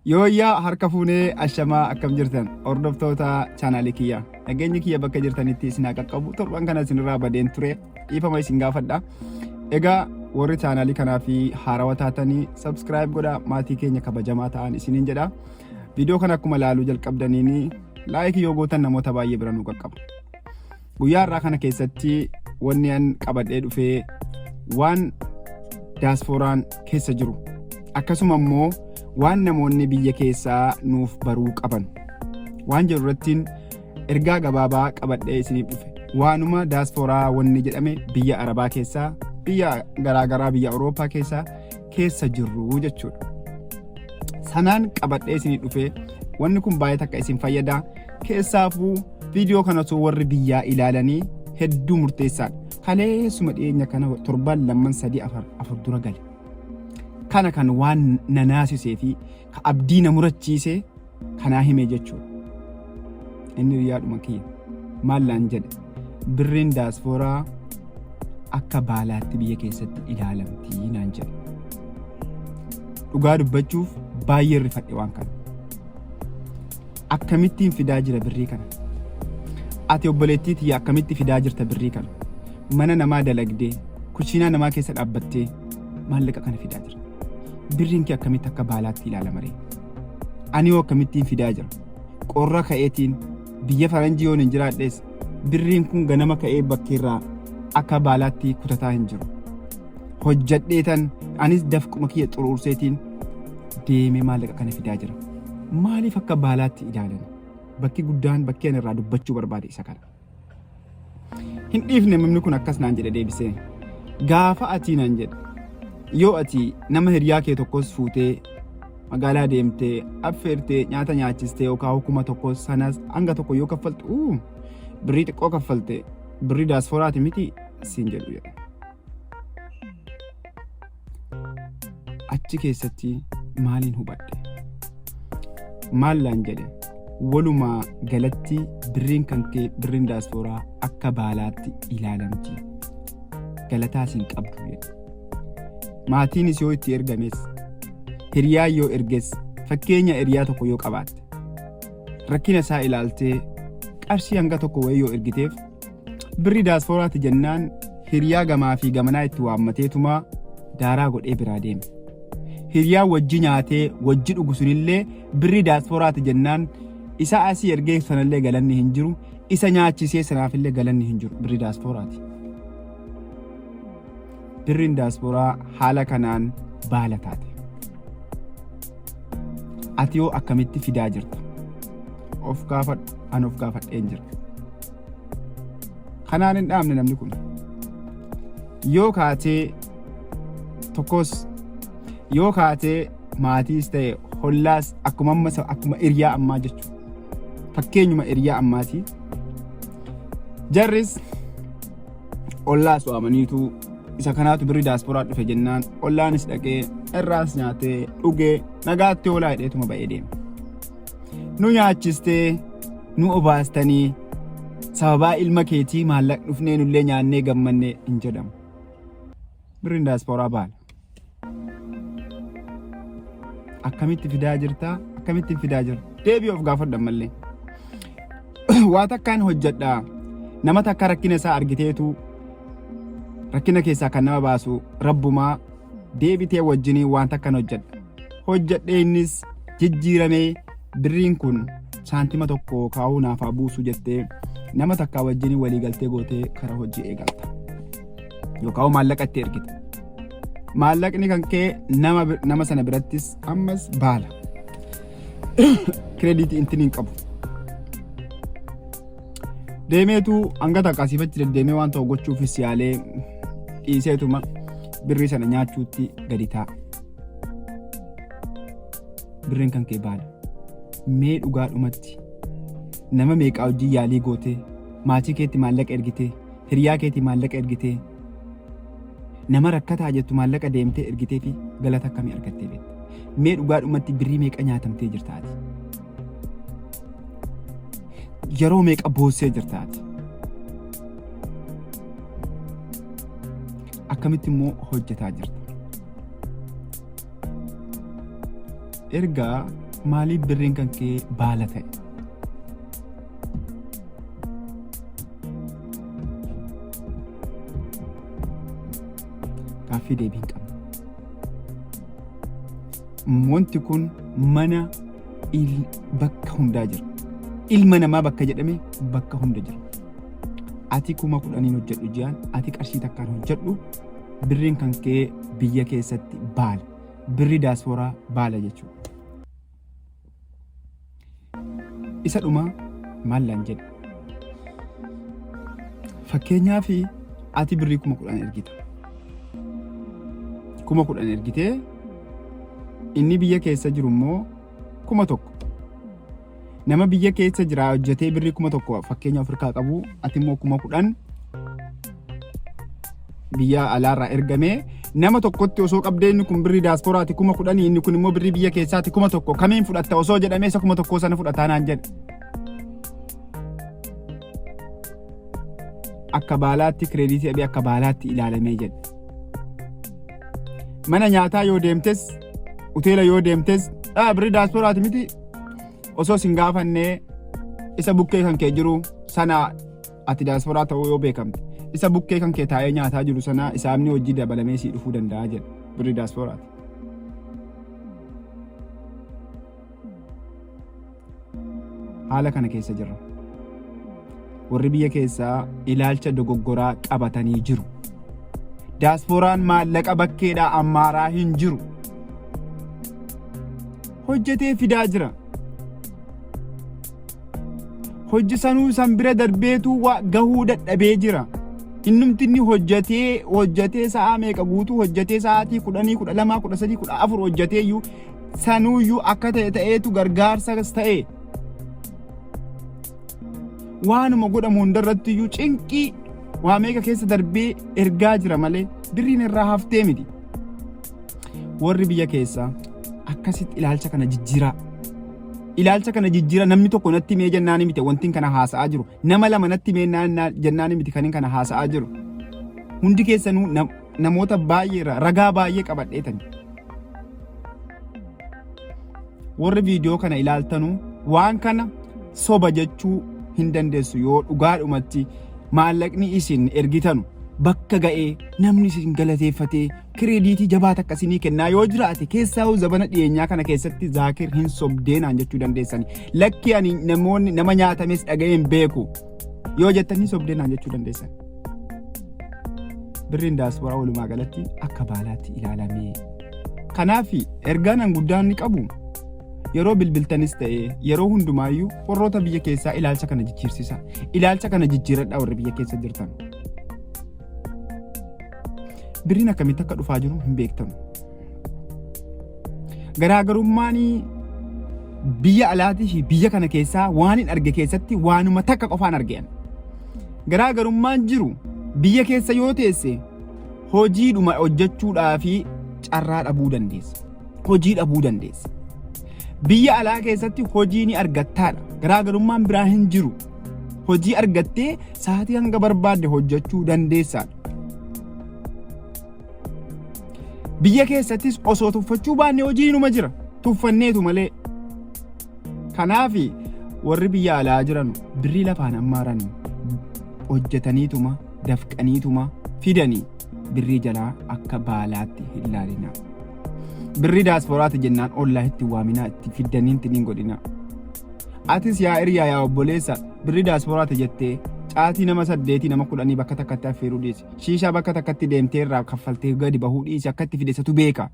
Yooyyaa harka fuunee ashamaa akkam jirtan hordoftoota chaanaalii kiyyaa nageenyi kiyya bakka jirtanitti isin haa qaqqabu torban kana isinirraa badeen ture dhiifama isin gaafadha. Egaa warri chaanaalii kanaa fi haarawa taatanii subscribe godhaa maatii keenya kabajamaa ta'an isiniin jedha. Viidiyoo kana akkuma ilaaluu jalqabdaniin laayikii yoo gootan namoota baay'ee bira nu qaqqaba. Guyyaa har'aa kana keessatti wanni an qabadhee dhufee waan daasfooraan keessa jiru akkasuma immoo waan namoonni biyya keessaa nuuf baruu qaban waan jedhu irrattiin ergaa gabaabaa qabadhee isiniif dhufe. Waanuma daasfooraa wanni jedhame biyya Arabaa keessaa biyya garaagaraa biyya Awurooppaa keessaa keessa jirru jechuudha. Sanaan qabadhee isiniif dhufe wanni kun baay'ee takka isin fayyada. Keessaafuu viidiyoo kana osoo warri biyyaa ilaalanii hedduu murteessaadha. Kaleessuma dhiyeenya kana torban lamman sadii afur afur dura gale. Kana kan waan na naasisee fi ka abdii na murachiise kanaa hime jechuudha. Inni hiriyaadhuma kiyya. Maal naan jedhe birriin daasfooraa akka baalaatti biyya keessatti ilaalamti naan jedhe. Dhugaa dubbachuuf baay'ee rifadhe waan kana. Akkamittiin fidaa jira birrii kana? Ati obboleettii tiyya akkamitti fidaa jirta birrii kana? Mana namaa dalagdee, kushiinaa namaa keessa dhaabbattee maallaqa kana fidaa jirta. Birriin kee akkamitti akka baalaatti ilaalama ree? Ani hoo akkamittiin fidaa jira? Qorra ka'eetiin biyya faranjii yoon hin jiraadhes birriin kun ganama ka'ee bakkeerraa akka baalaatti kutataa hin jiru. Hojjadheetan anis dafquma kiyya xuruurseetiin deemee maallaqa kana fidaa jira. Maaliif akka baalaatti ilaalan? Bakki guddaan bakki ani irraa dubbachuu barbaade isa kana. Hin dhiifne namni kun akkas naan jedhe deebisee. Gaafa ati naan jedhe yoo ati nama hiriyaa kee tokkos fuutee magaalaa deemtee affeertee nyaata nyaachistee yookaan hukuma tokko sanas hanga tokko yoo kaffaltu uu birrii xiqqoo kaffalte birrii daasfooraati miti siin jedhu jedhe. Achi keessatti maaliin hubadhe? Maal naan jedhe? Walumaa galatti birriin kan kee birriin daaspooraa akka baalaatti ilaalamti. Galataas hin qabdu jedhe. Maatiinis yoo itti ergames, hiriyaan yoo erges, fakkeenya hiriyaa tokko yoo qabaatte, rakkina isaa ilaaltee qarshii hanga tokko wayii yoo ergiteef Birri daaspooraati jennaan hiriyaa gamaa fi gamanaa itti waammateetuma daaraa godhee biraa deeme. Hiriyaa wajji nyaatee wajji dhugu sunillee birri daaspooraati jennaan isa asii ergee sanallee galanni hin jiru isa nyaachisee sanaafillee galanni hin jiru birri daaspooraati. Birriin daaspooraa haala kanaan baala taate. Ati hoo akkamitti fidaa jirta? Of gaafadhu an of gaafadheen jira. Kanaan hin dhaabne namni kun. Yoo kaatee tokkos yoo kaatee maatiis ta'e hollaas akkuma amma akkuma hiriyaa ammaa jechuudha. Fakkeenyuma hiriyaa ammaati. Jarris ollaas waamaniitu isa kanaatu birri daasporaa dhufe jennaan ollaanis dhaqee irraas nyaatee dhugee nagaatti oolaa jedheetuma ba'ee deema. Nu nyaachistee nu obaastanii sababaa ilma keetii maallaqa dhufnee nullee nyaannee gammannee hin jedhamu. Birriin daasporaa baala. Akkamitti fidaa jirtaa? Akkamitti fidaa jirta? Deebii of gaafadhu ammallee. Waa takkaan hojjedha. Nama takka rakkina isaa argiteetu rakkina keessaa kan nama baasu rabbumaa deebitee wajjinii waan takkan hojjedha. Hojjedhee innis jijjiiramee birriin kun saantima tokko kaa'uu naaf haa buusu jettee nama takkaa wajjinii walii galtee gootee kara hojii eegalta. Yookaan maallaqa itti ergita. Maallaqni kan kee nama, nama sana birattis ammas baala. Kireeditii intin hin qabu. Deemeetu hanga takka asiif achi deddeemee waan ta'u gochuufis yaalee dhiiseetuma birrii sana nyaachuutti gadi taa'a. Birriin kan kee baala. Mee dhugaadhumatti nama meeqaa hojii yaalii gootee maatii keetti maallaqa ergitee hiriyaa keetti maallaqa ergitee nama rakkataa jettu maallaqa deemtee ergitee fi galata akkamii argattee beekta? Mee dhugaadhumatti birrii meeqa nyaatamtee jirta ati? Yeroo meeqa boossee jirta ati? Akkamitti immoo hojjetaa jirta? Ergaa maaliif birriin kan kee baala ta'e? Gaaffii deebii hin qabne. Wanti kun mana bakka hundaa jira. Ilma namaa bakka jedhame bakka hunda jira. Ati 10,000n hojjedhu ji'aan, ati qarshii takkaan hojjedhu, birriin kan kee biyya keessatti baala. Birri daaspooraa baala jechuudha. Isa dhumaa maallaan jedhe. Fakkeenyaaf ati birrii 10,000 ergita. 10,000 ergitee inni biyya keessa jiru immoo 1,000. Nama biyya keessa jira hojjetee birrii 1,000 fakkeenya ofirkaa qabu, ati immoo 10,000 biyya alaarraa ergamee nama tokkotti osoo qabdee, inni kun birrii daasporaati 10,000, inni kun immoo birrii biyya keessaati 1,000, kamiin fudhatta osoo jedhamee, isa 1,000 sana fudhataa naan jedhe. Akka baalaatti credit dhabee akka baalaatti ilaalamee jedhe. Mana nyaataa yoo deemtes, hoteela yoo deemtes, birrii daasporaati miti osoo sin gaafannee, isa bukkee kan kee jiru sana, ati daasporaa ta'uu yoo beekamte, isa bukkee kan kee taa'ee nyaataa jiru sana isaamni hojii dabalamee sii dhufuu danda'a jedha, birrii daasporaati. Haala kana keessa jirra. Warri biyya keessaa ilaalcha dogoggoraa qabatanii jiru. Daasporaan maallaqa bakkeedhaa ammaaraa hin jiru. Hojjetee fidaa jira. Hojii sanuu san bira darbeetu waa gahuu dadhabee jira. Innumti inni hojjetee hojjetee sa'aa meeqa guutuu hojjetee, sa'aatii 10, 12, 13, 14 hojjetee iyyuu, sanuuyyuu akka ta'e ta'eetu gargaarsas ta'e waanuma godhamu hundarratti iyyuu cinqii waa meeqa keessa darbee ergaa jira malee birriin irraa haftee miti. Warri biyya keessaa akkasitti ilaalcha kana jijjiiraa. Ilaalcha kana jijjiira. Namni tokko natti mee jennaan miti wanti kana haasa'aa jiru. Nama lama natti mee jennaan miti kan kana haasa'aa jiru. Hundi keessanuu namoota baay'eerra ragaa baay'ee qabadheetani. Warri viidiyoo kana ilaaltanuu waan kana soba jechuu hin dandeessu yoo dhugaadhumatti maallaqni isin ergitanu bakka ga'ee namni isin galateeffatee credit jabaa takka isinii kennaa yoo jiraate, keessaa zabana dhiyeenyaa kana keessatti Zaakir hin sobdeenaan jechuu dandeessani. Lakki, ani namoonni nama nyaatames dhaga'ee hin beeku yoo jettan, hin sobdeenaan jechuu dandeessan. Birriin daasporaa walumaa galatti akka baalaatti ilaalamee. Kanaaf ergaan an guddaan ni qabu, yeroo bilbiltanis ta'e yeroo hundumaayyuu, warroota biyya keessaa ilaalcha kana jijjiirsisa. Ilaalcha kana jijjiiradhaa warri biyya keessa jirtan. Birriin akkamitti akka dhufaa jiru hin beektamu. Garaagarummaan biyya alaatii fi biyya kana keessaa waan hin arge keessatti waanuma takka qofaan argean. Garaagarummaan jiru, biyya keessa yoo teesse hojiidhuma hojjechuudhaa fi carraa dhabuu dandeessa. Hojii dhabuu dandeessa. Biyya alaa keessatti hojii ni argattaadha. Garaagarummaan biraa hin jiru. Hojii argattee sa'aatii hanga barbaadde hojjechuu dandeessaadha. Biyya keessattis osoo tuffachuu baanne hojiinuma jira. Tuffanneetu malee. Kanaaf warri biyya alaa jiran birrii lafaan ammaaranii hojjetaniituma dafqaniituma fidanii birrii jalaa akka baalaatti hin laalina. Birrii daasporaati jennaan ollaa itti waaminaa, itti fiddanii itti hin godhina. Atis yaa hiriyaa, yaa obboleessa, birrii daasporaati jettee caatii nama saddeetii, nama 10 bakka takkatti affeeruu dhiisi. Shiishaa bakka takkatti deemtee irraa kaffaltee gadi bahuu dhiisi. Akka itti fidesatu beeka.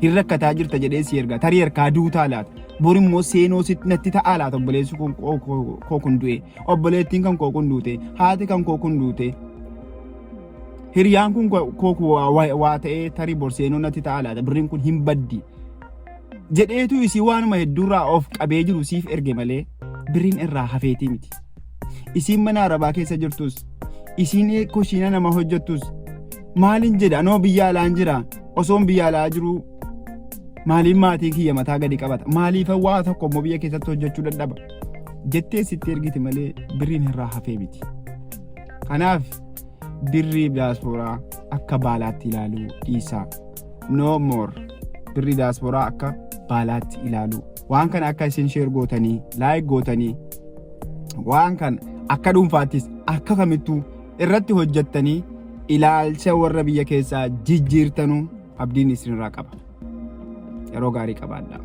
Hin rakkataa jirta jedhee si erga. Tarii harkaa duutaa laata. Bor immoo seenoo sitti natti ta'aa laata, obboleessi koo kun du'e. Obboleettiin kan koo kun duute. Haati kan koo kun duute. Hiriyaan kun koo waa ta'ee tarii bor seenoo natti ta'aa laata. Birriin kun hin baddi. Jedheetu isii waanuma hedduurraa of qabee jiru siif erge malee birriin irraa hafeetii miti. Isiin mana arabaa keessa jirtus, isiin kushiina nama hojjettus, maaliin jedha, anoo biyya alaan jira, osoon biyya alaa jiru maaliin maatii kiyya mataa gadi qabata, maaliif waa tokko immoo biyya keessatti hojjechuu dadhaba jettee sitti ergiti malee birriin irraa hafee miti. Kanaaf birrii daasporaa akka baalaatti ilaaluu dhiisaa. No more. Birrii daasporaa akka Baalaatti ilaalu. Waan kana akka isin share gootanii, like gootanii, waan kana akka dhuunfaattis akka kamittuu irratti hojjettanii ilaalcha warra biyya keessaa jijjiirtanuu abdiin isinirraa qaba. Yeroo gaarii qabaadhaa.